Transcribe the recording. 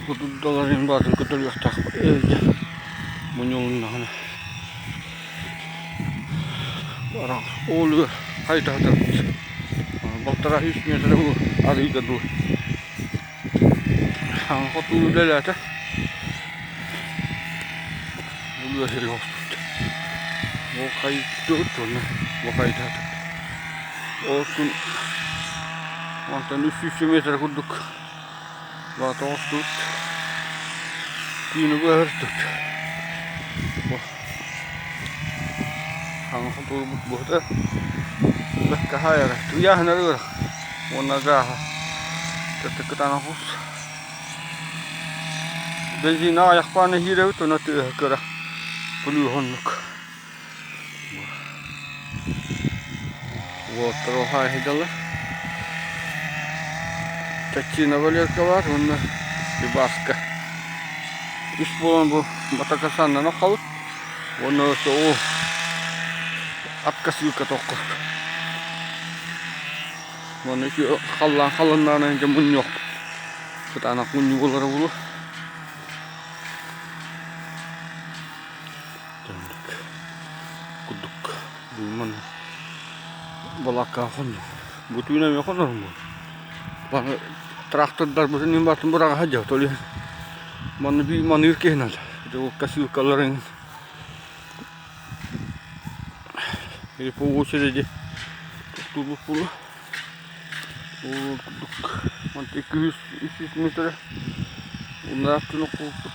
Кутурдаларын баатын көтөрүөхтээх ээлдьэ мунньулуннаҕына Ол хайдахтарбыт балтараа үс миэтэрэ арыйда дуу хоту үлэлээтэ үлэһири охсубут ол хайдыбыт уонна бу хайдаата ол күн мантан үс сүүс миэтэрэ курдук баата оҕустубут түүнү быһыртыбыт Хаҥа хотуурбут буһта бэккэ хаайара тыйааһынар ыарах уонна гааһа кытаанах ус бензин аҕыйахпаан иһиирэбит уонна тыаһа кыра плюс оннук уолаттар ол хаайыһыдалар Чаччыына Валерка баар уонна Иваска үс буолан бу Матакасаннан оххобут уонна ол акка сыылка тоххо уонна халлаан халаннаан дьэ мунньуохпут кытаанах мунньуу буолара буолуо курдук манна балааккаҕа хоннум бу түүн эмиэ хонорум буолуо трактордарбытын иһин баатын быраҕа сылдьабыт ол иһин манна биир маныыр киһи наада ити ол косилкаларын или по очереди тохтуурбут буолуо ол курдук манта 200 метр унааттын оккуппут.